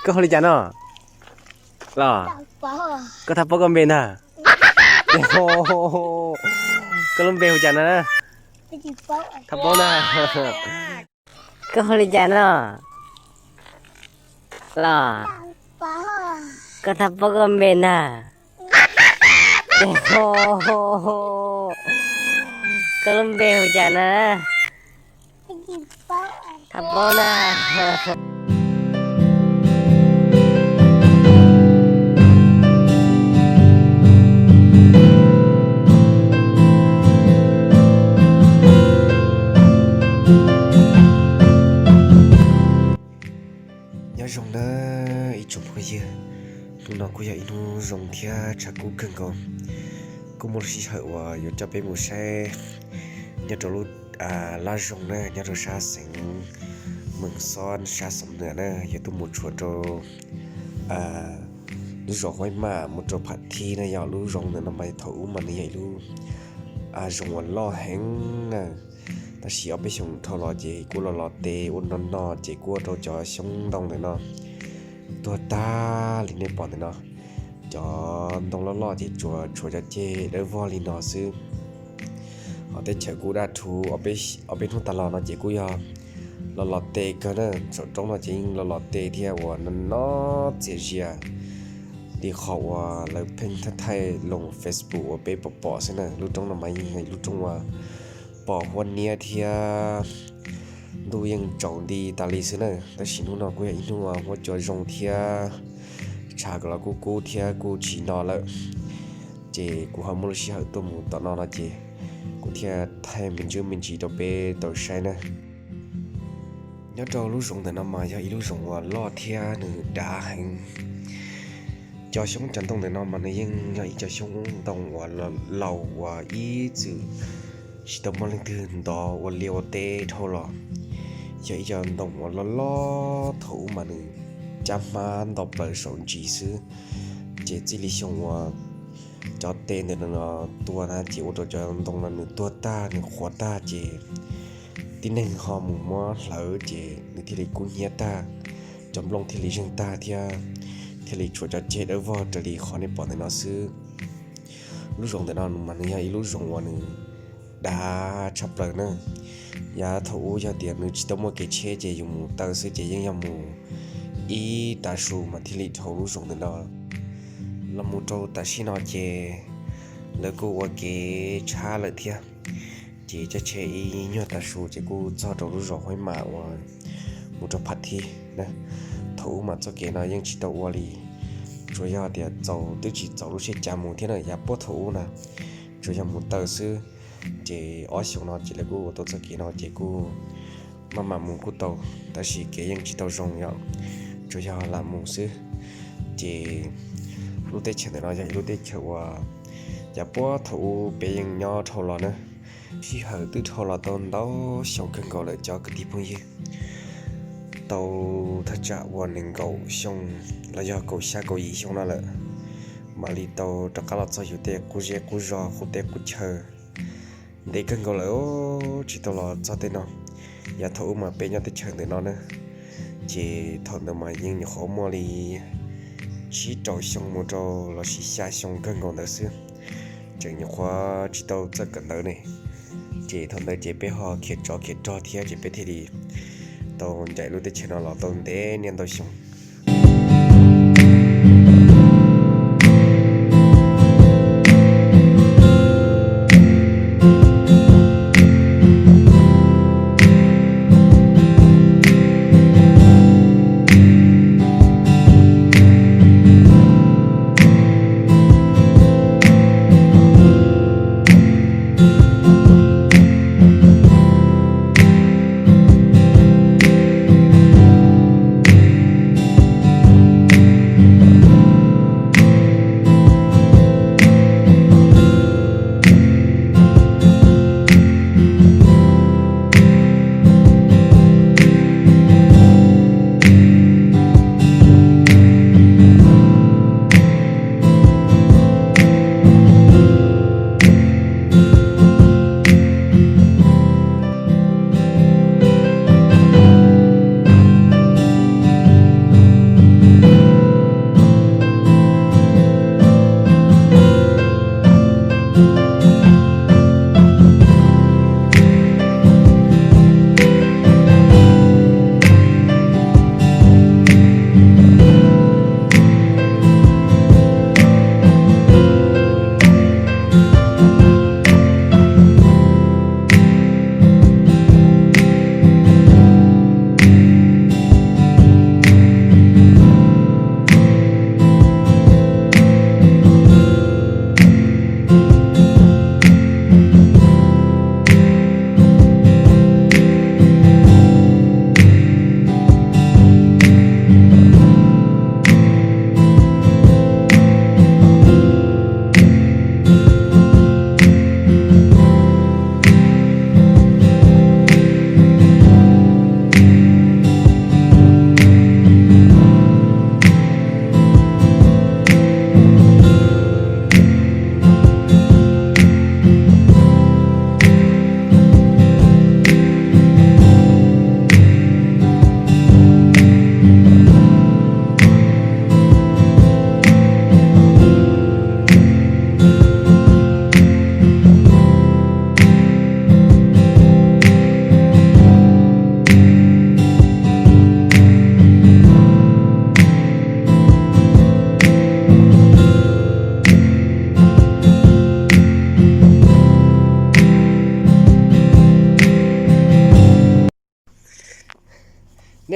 Koj hu li cas no? Los, koj thaj paub koj npe ntag. Koj lub npe hu cas no? Thaj paub ntag. Koj hu li cas no? Los, koj thaj paub koj npe ntag. Koj lub npe hu cas na? Thaj paub na. Nyob zoo na ib tsoom phooj ywg, hnub no kuj yog ib hnub zoo thiab tshav kub kawg nkaus. Kuj muaj lub sij hawm uas yuav coj peb mus saib nyob rau lub lab zoo na, nyob rau sab xeev Mees Xob sab Xam Nuas na, yuav tuaj mus tshuam rau lub zos Huaib Mam mus rau Pham Thib na. Yog lub zoo ntawm no mas thaum ub mas nws yog ib lub zoo uas loj heev na. Tab sis ob peb xyoos dhau los ces kuj los los tes ua no no ces kuj ua rau cov xyoob ntoo ntawm no tuag tag li nej pom ntawm no. Cov ntoo loj loj ces tsuas tshuav cov ceg dawb vog li no xwb. Ho teb chaws kuj daj rhuv, ob peb hnub tas los no ces kuj yog los los tes kawg na. Saum roob no ces yeej los los tes thiab ua no no txias zias li qhov uas lawv pheej thaij thaij loo Facebook uas peb pom pom xwb na. Lub roob no mas yeej yog ib lub roob uas pom huab niab thiab ntuj yeej tsaus nti tas li xwb na. Tab sis hnub no kuj yog ib hnub uas huab cua zoo thiab tshav los kuj kub thiab kuj tsis no lawm. Ces kuv ho muaj lub sij hawm tuaj mus tom no no ces kuv thiaj thaij me ntsis me ntsis rau peb tau saib na. Nyob rau lub zoov ntawm no mas yog ib lub zoov uas loj thiab nws dav heev. Cov xyoob cov ntoo ntawm no mas nws yeej yog ib co xyoob ntoo uas laus uas ib txwm tsis tau muaj leej twg ntov ua liaj ua teb dhau los. Yog ib co ntoo uas loj loj thaum ub mas nws cab hmab nto plaws saum ntsis xwb. Ces txij li xyoo uas cov tes ntawm no tua na ces ua rau cov ntoo no nws tuag tag nws qhuav tag ces tib neeg ho mus muab hlawv ces nws thiaj li kub hnyiab tag, cov nplooj thiaj li zeeg tag thiab thiaj li tshuav cov ceg dawb vog raws li qhov nej pom ntawm no xwb. Lub zoov ntawm no mas nws yog ib lub zoov uas nws dav tshaj plaws na. Yav thaum ub yog tias nws tsis tau muaj kev tsheb ces yus mus taw xwb ces yeej yog mus ib tav su mas thiaj li dhau lub zoov ntawm no. Los mus rau tam sim no ces lawv kuj ua kev tshab lawm thiab. Ces caij tsheb ib nyuag tav su ces kuj txog rau lub zos Huaib Mam uas mus rau Pham Thib na. Thaum ub mas txoj kev no yeej tsis tau ua li, tsuas yog tias txaus twb tsis txaus lub tsheb cav mus thiab na. Yav puag thaum ub na tsuas yog mus taw xwb. Ces ob xyoos no ces lawv kuj ua tau txoj kev no ces kuj maj mam mus kuj tau, tab sis kev yeej tsis tau zoo yom, tsuas yog lam mus xwb. Ces lub teb chaws ntawm no yog ib lub teb chaws uas yav puag thaum ub peb yeej nyob dhau los na. Sij hawm twb dhau los tau ntau xyoo kawg nkaus lawm cov kwv tij phooj ywg. Tau thaj tsam uas nees nkaum xyoo los yog kaum xya kaum yim xyoo no lawm, mam li tau rov qab los txog yus tej qub zej qub zos qub teb qub chaw. Ntev kawg nkaus lawm tsis tau los txog tej no. Yav thaum ub mas peb nyob teb chaws ntawm no na, ces thaum ntawd mas yeej nyuam qhuav muaj li tsib rau xyoo mus rau los sis xya xyoo kawg nkaus ntawd xwb, tseem nyuam qhuav tsis tau txawj kawm ntawv ne. Ces thaum ntawd ces peb ho khiav tsov khiav rog thiab ces peb thiaj li tau ncaim lub teb chaws no los tau ntev niaj ntau xyoo.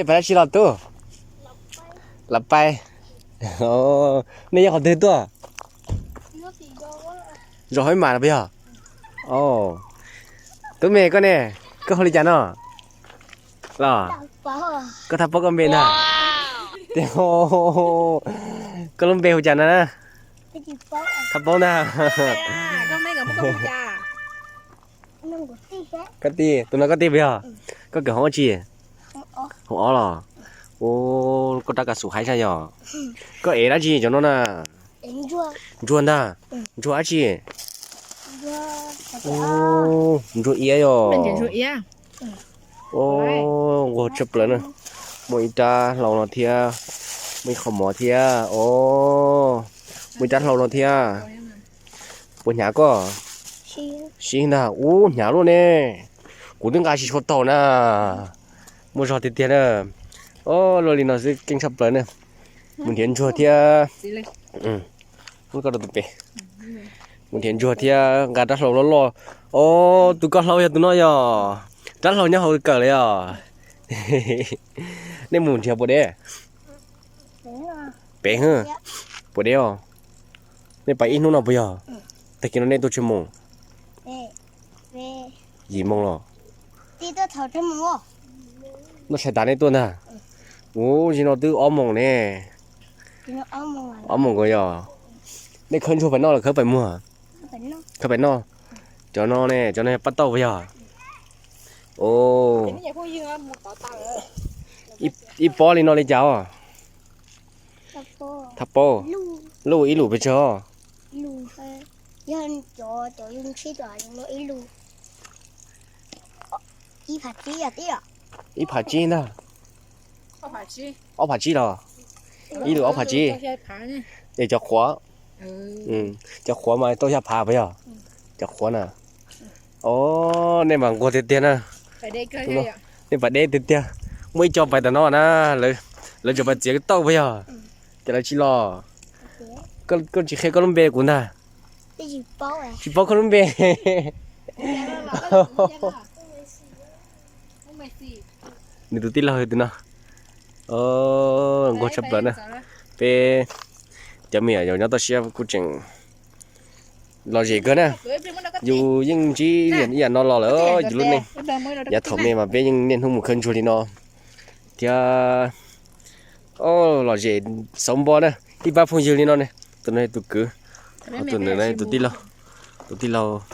Pais dab tsi los tub? Los pais. Nej nyob qhov twg tuaj? Zos Haib Mas los puas yog? Tub me koj ne, koj hu li cas no? Los, koj thaj paub koj npe ntag. Koj lub npe hu cas no na? Thaj paub ntag. Koj tij, tus no koj tij puas yog? Koj kawm hoob dab tsi? Hoob ob los? Ua, koj rab kav xum haib zaj yog. Koj ev dab tsi cov no na? Ntsuag ntag. Ntsuag dab tsi? Ntsuag iab yog. Nquag tshaj plaws na. Muaj ib rab hlau no thiab, muaj ib qho mov thiab. O, muaj ib rab hlau no thiab. Puas hnyav koj? Sib ntag. Ub, hnyav luaj ne. Kuv twb nqa tsis tshua tau na. Muaj zog tiag tiag na. O, luaj li no xwb keej tshaj plaws na. Mus nrhiav ntsuag thiab. Mus nrhiav ntsuag thiab nqa rab hlau loj loj. O, tus koj hlau yog tus no yog. Rab hlau nyob hauv kawm li os. Nej mus nrhiav puas deb? Pem, puas deb os? Nej pais ib hnub no puas yog? Tag kis no nej tuaj tsawg moos? Yim moos los? Noj tshais tas nej tuaj ntag. Ub, zim no twb ob moos ne. Ob moos nkaus yog. Nej khawb ntsuag pais noj los khawb pais muag? Khawb pais noj. Cov no ne, cov no paj tauj puas yog? O, ib pob li no li cas os? Thaj paub. Luj ib lus pes tsawg os? Ib phav tsib ntag. Ob phav tsib los? Ib lus ob phav tsib. Es cov qhuav, cov qhuav mas tau xya phav puas yog? Cov qhuav na. O, nej mas nquag tiag tiag na. Nej pais deb tiag tiag. Muaj ib co pais tam no na, lawv tseem pais txiav tauj puas yog? Ces lawv tsis los. Koj tsis qhia koj lub npe kuv ntag. Tsis paub koj lub npe. Nws tus tij laug tus no. Nquag tshaj plaws na. Peb cov me nyuam yaus nyob toj siab kuj tseem lom zem kawg na. Yus yeej ntsib ib yam no los lawm yus lub neej. Yav thaum me mas peb yeej niaj hnub mus khawb ntsuag li no thiab. O, lom zem xauv npo na, ib pab phooj ywg li no ne. Tus no yog tus kwv, tus ntawd no yog tus tij laug. Tus tij laug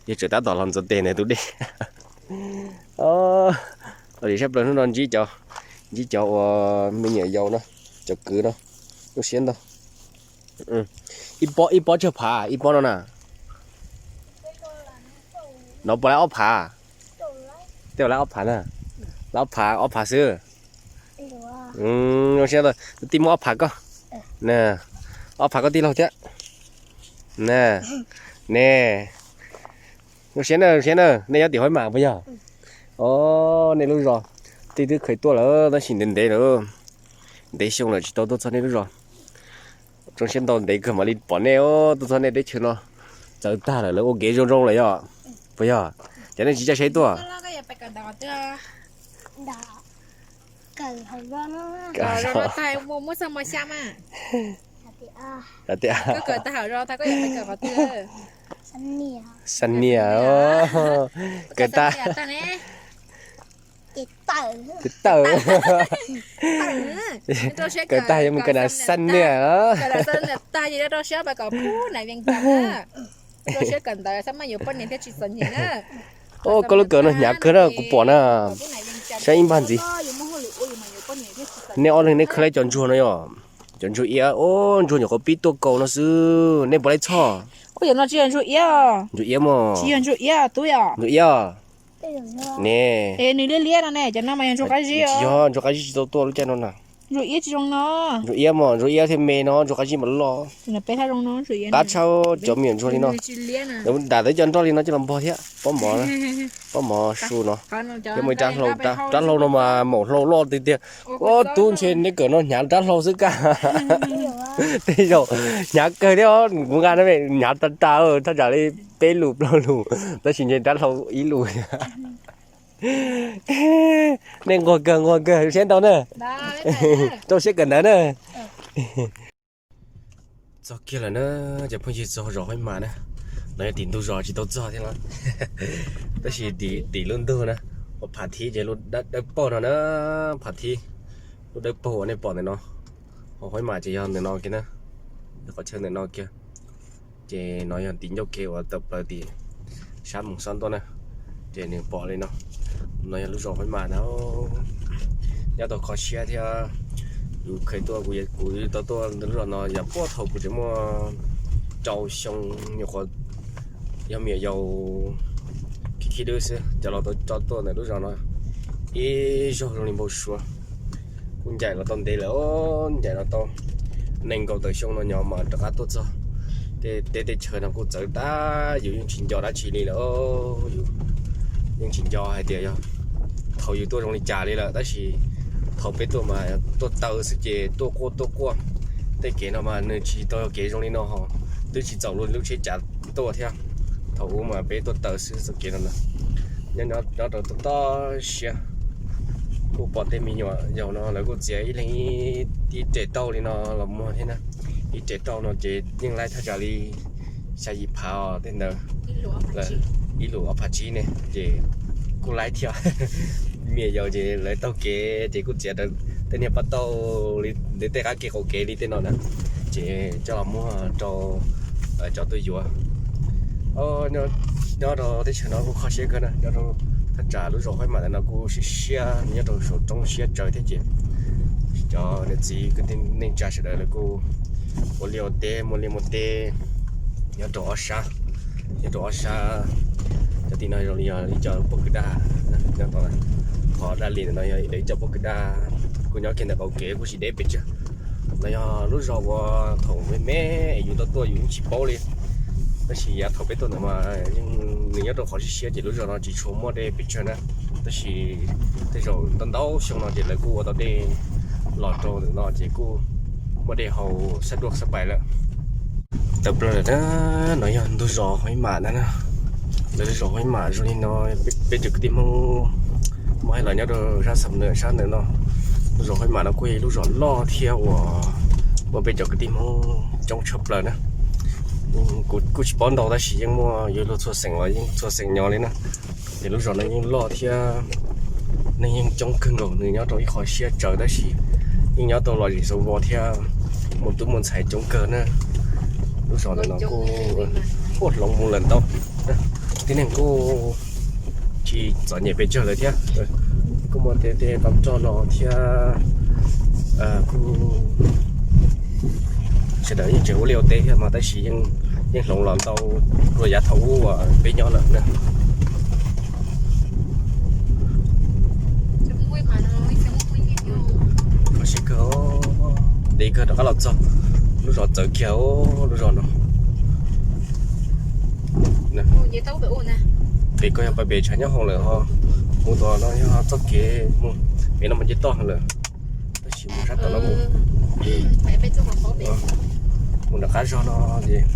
yog tseem tab tom los ntxuav tes ntawd tus dej. Lom zem tshaj plaws hnub no ntsib cov, ntsib cov uas me nyuam yaus no, cov kwv no, zoo siab ntau. Ib pob, ib pob tsawg phav ib pob no na? No puas lab ob phav? Tej zaum lab ob phav na. Lab ob phav, ob phav xwb. Zoo siab ntau, tus tij muab ob phav koj. Ob phav koj tij laug thiab. Ne, zoo siab na, zoo siab na, nej nyob tim Haib Mas puas yog? O, nej lub zos, tij twb kheev tuaj lawm tab sis ntev ntev lawm, ntev xyoo lawm tsis tau tuaj txog nej lub zos. Zoo siab ntau, ntev kawg mam li pom nej, tuaj txog nej teb chaws no txawv tag lawm, lawv ua kev zoo zoo lawm yog? Puas yog? Ces nej tsis caij tsheb tuaj? Xab niam, kawm tag, tawm, kawm tag yuav mus kawm nram xab niam. Koj lub kawm no hnyav kawg na, kuv pom na, saib ib npag ntxiv. Nej ob leeg nej khawb laib cov ntsuag no yog? Cov ntsuag iab, o, ntsuag nyuam qhuav pib tuaj kaus no xwb, nej puas laib txhoj? Ntsuag iab mog. Ntsuag iab. Ne, nws liab liab no ne, cov no mas yog ntsuag qab zib. Yog ntsuag qab zib tsis tau tuaj lub caij no na. Ntsuag iab tsis zoo no. Ntsuag iab mog, ntsuag iab thiab me no, ntsuag qab zib mas loj. Qab tshaj cov me nyuam ntsuag li no. Nram tawv cov nroj li no coj los npog thiab, pob mov, pob mov su no. Thiab muaj ib rab hlau, rab hlau no mas maum hlau loj tiag tiag. Ua tub ntshe neb kawm no hnyav rab hlau xwb kaj. Tej zaum hnyav kawg thiab, kuv nqa hnyav tas tas thaj tsam li peb lus plaub lus, tab sis ntshe rab hlau ib lus. Nej nquag kawg nquag kawg siab ntau na. Rau siab kawm ntawv na. Txog kiag lawm na, cov phooj ywg, txog zos Huaib Mam na. No yog tim ntug zos tsis tau txog thiab los, tab sis tim lub ntug na, uas phav thib ces lub dawb paug no na, phav thib, lub dawb paug uas nej pom ntawm no. Ho Huaib Mam ces yog ntawm no kiag na, yog qhov chaw ntawm no kiag. Ces no yog tim ncauj kev uas tawm plaws tim sab Moos Xob tuaj na, ces nws pom li no. No yog lub zos Huaib Mam na, nyob tau kho siab thiab. Yus kheev tuaj, kuv tau tuaj lub zos no yog puag thaum kuv tseem muaj rau xyoo, nyuam qhuav yog me nyuam yaus khib khib dub xwb, cov laus tau tso tuaj ntawm lub zos no ib zaug zoo li npau suav. Kuj ncaim los tau ntev lawm, ncaim los tau nees nkaum tawm xyoo no nyob mas rov qab tuaj txog. Tej teb tej chaw no kuj txawv tag, yus yeej tsis nco dab tsi li lawm. Yus yeej tsis nco hais tias yog thaum yus tuaj zoo li cas li lawm, tab sis thaum peb tuaj mas tuaj taw xwb ces tuaj quaj tuaj quaj. Tej kev no mas nws tsis tau yog kev zoo li no ho, twb tsis txaus lub lub tsheb cav tuaj thiab. Thaum ub mas peb tuaj taw xwb txoj kev no na. Nyob rau toj toj siab, kuj pom tej me nyuam yaus no lawv kuj txiav ib leeg ib tes rau li no los muag thiab na. Ib tes rau no ces yeej laib thaj tsam li xya yim phav os tej ntawd. Ib lus ob phav tsib ne ces kuj laib thiab. Me nyuam yaus ces lawv taug kev ces kuj txiav tej niag paj tauj li ntawd, tej qab kev qaum kev li tej no na, ces coj los muag rau cov tuaj yuav. Nyob rau teb chaws no kuj kho siab kawg na, nyob rau thaj tsam lub zos Huaib Mam ntawm no kuj siab siab, nyob rau saum roob siab tsawv thiab ces cov niam txiv kwv tij neej tsa sawv daws lawv kuj ua liaj ua teb, muaj liaj muaj teb nyob rau ob sab, nyob rau ob sab. Cov tim no zoo li yog ib co poj kwv daj, nyob tod, qhov daj li ntawm no yog ib co poj kwv daj, kuj nyob kiag ntawm qaum kev kuj tsis deb pes tsawg. No yog lub zos uas thaum me me yus tau tuaj yus yeej tsis paub li, tab sis yav thaum peb tuaj ntawd mas yeej nws nyob rau qhov siab siab ces lub zos no tsis tshua muaj dej pes tsawg na, tab sis tej zaum ntau ntau xyoo no ces lawv kuj ua tau dej los rau ntawm no ces kuj muaj dej haus xab duaj xab pais lawm. Tawm plaws lawm na, no yog ntug zos Huaib Mam ntag na. Lawv lub zos Huaib Mam zoo li no, peb cov kwv tij Hmoob muab hais los nyob rau sab Xam Nuam sab ntawm no. Lub zos Huaib Mam no kuj yog ib lub zos loj thiab uas muaj peb cov kwv tij Hmoob coob tshaj plaws na. Kuv kuj tsis paub ntau tab sis yeej muaj yuav luag txhua xeem los yeej txhua xeem nyob li na. Ces lub zos no yeej loj thiab neeg yeej coob kawg nkaus, nws nyob rau ib qho siab tsawv tab sis yeej nyob tau lom zem xav vos thiab muaj tub muaj ntxhais coob kawg na. Lub zos ntawm no kuj puag hloov mus lawm ntau, tib neeg kuj tsis txom nyem pes tsawg lawm thiab. Kuj muaj tej tej pab roj no thiab, kuj sawv daws yeej tseem ua liaj ua teb thiab mas tab sis yeej hloov los ntau dua yav thaum ub uas peb nyob lawm na. Kho siab kawg, ntev kawg rov qab los txog lub zos txawv kiag lub zos no. Pem ko yog pais pem tshav nyob hoom lawm ho, mus tom no yog txoj kev mus pem no mas nce toj heev lawm, tab sis mus sab tom no mus, mus nram qab zog no ces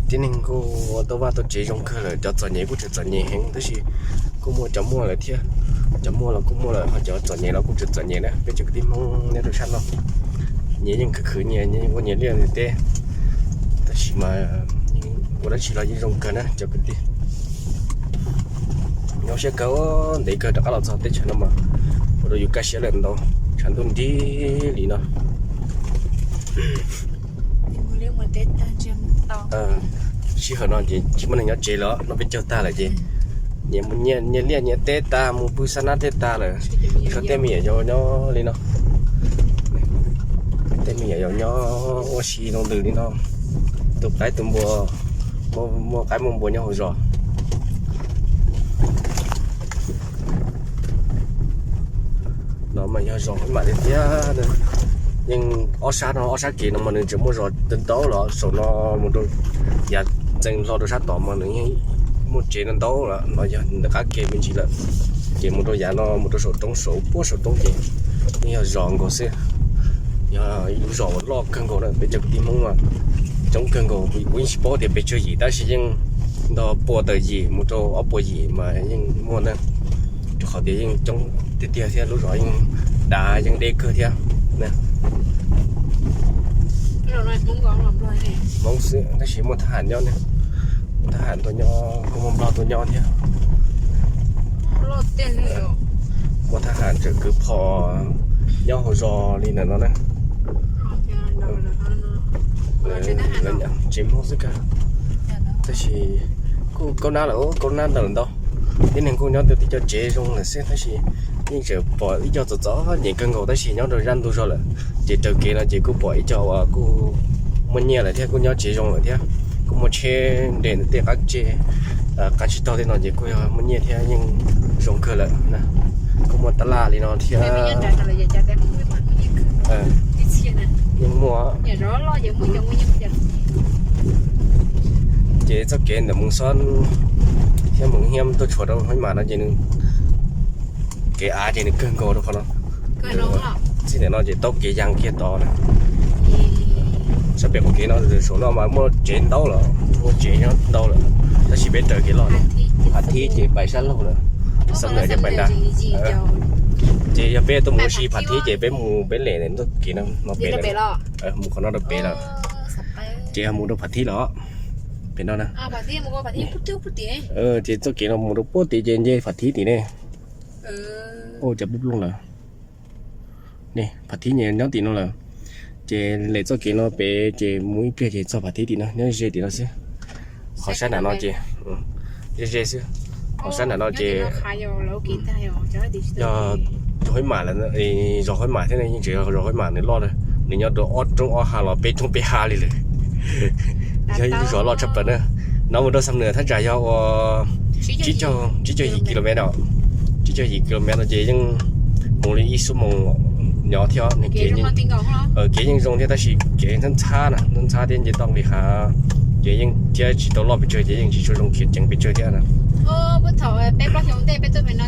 tib neeg kuj tau vaj tau tsev zoo kawg lawm, cov txom nyem kuj tseem txom nyem heev tab sis kuj muaj cov muaj lawm thiab. Cov muaj los kuj muaj lawm, ho cov txom nyem los kuj tseem txom nyem na. Peb cov kwv tij Hmoob nyob rau sab no, nyias yeej khwv khwv nyias, nyias ua nyias liaj nyias teb, tab sis mas ua dab tsi los yeej zoo kawg na cov kwv tij. Nyuaj siab kawg, ntev kawg rov qab los txog teb chaws no mas ua rau yus kaj siab lawm ntau, tshav ntuj nrig li no. Sij hawm no ces tsis muaj neeg nyob tsev lawm, noj peb caug tag lawm ces nyias nyias liaj nyias teb tag, mus pw xab nab teb tag lawm, tshuav tej me nyuam yaus nyob li no. Tej me nyuam yaus nyob ua si rau ntws li no, tus qaib tus npua, muaj qaib muaj npua nyob hauv zos. No mas yog zos Huaib Mam tiag tiag. Yeej ob sab no, ob sab kev no mas nws tseem muaj zos ntau ntau los saum no mus rau yav ntxeev hlo rau sab tod mas nws yeej muaj tsev ntau ntau lawm. No yog ntawm qab kev me ntsis lawm, ces mus rau yav no mus rau saum roob, saum puag saum roob ces yeej yog zos nkaus xwb. Yog ib lub zos uas loj kawg nkaus na peb cov kwv tij Hmoob mas. Coob kawg nkaus, kuv yeej tsis paub tias pes tsawg yim tab sis yeej ntog pua tawm yim mus rau ob puas yim mas yeej muaj na. Rau qhov tias yeej coob tiag tiag thiab lub zos yeej dav yeej deb kawg thiab. Hmoob xwb tab sis muaj thab ham nyob, muaj thab ham tuaj nyob, kuj muaj Nplog tuaj nyob thiab. Muaj thab ham tseem kwv phom nyob hauv zos li ntawm no na. Tsev Hmoob xwb kawg. Tab sis kuj kaub nab lawm, kaub nab ntawm ntau. Tib neeg kuj nyob tej co tsev zoo lawm xwb tab sis yeej tseem pom ib co txom txom nyem kawg nkaus tab sis nyob rau zaj ntug zog lawm. Ces raws kev no ces kuj pom ib co uas kuj muaj nyiaj lawm thiab kuj nyob tsev zoo lawm thiab. Kuj muaj tsheb nres ntawm tej qab tse, qab tsib taug tej no ces kuj yog muaj nyiaj thiab yeej zoo kawg lawm. Kuj muaj tab laj li no thiab. Yeej muaj, ces txoj kev ntawm Moos Xob thiab Moos Hiab tuaj tshuam rau Huaib Mam no ces nws, kev av ces nws kawg nkaus rau qhov no. Txij ntawm no ces taug kev ya kiag tod na. Sab pem qhov kev no saum no mas muaj tsev ntau lawm, muaj tsev nyob ntau lawm tab sis peb raws kev loj na. Phav thib ces pais sab laug lawm, xam nuam ces pais nrad. Ces yog peb tuaj mus ua si phav thib ces peb mus peb lem txoj kev no pem lawm, mus qhov no rau pem lawm. Ces yog mus rau phav thib los pem no na. Ces txoj kev no mus rau puag tim ces nce phav thib tim ne. Ua cas pub plooj lawm. Ne, phav thib nyob tim no lawm. Ces lem txoj kev no pem ces mus ib pliag ces txog phav thib tim no, nyob ze tim no xwb. Qhov sab nram no ces ze ze xwb. Qhov sab nram no ces yog Huaib Mam lawm, zos Huaib Mam thiab yeej tseem yog zos Huaib Mam nws loj, nws nyob rau ob roob ob hav los peb roob peb hav li lawm. Yog ib lub zos loj tshaj plaws na. No mus rau Xam Nuam thaj tsam yog ua tsib caug yim kilomev, tsib caug yim kilomev no ces yeej mus li ib xuab moos nyob thiab. Kev yeej zoo thiab tab sis kev ntxhab ntxhab na, ntxhab ntxhab thiab nce toj nqis hav, ces yeej thiab tsis tau loj pes tsawg ces yeej tsis tshua zoo khiav ceev pes tsawg thiab na. Peb plaub xyoo ntej peb tuaj pem no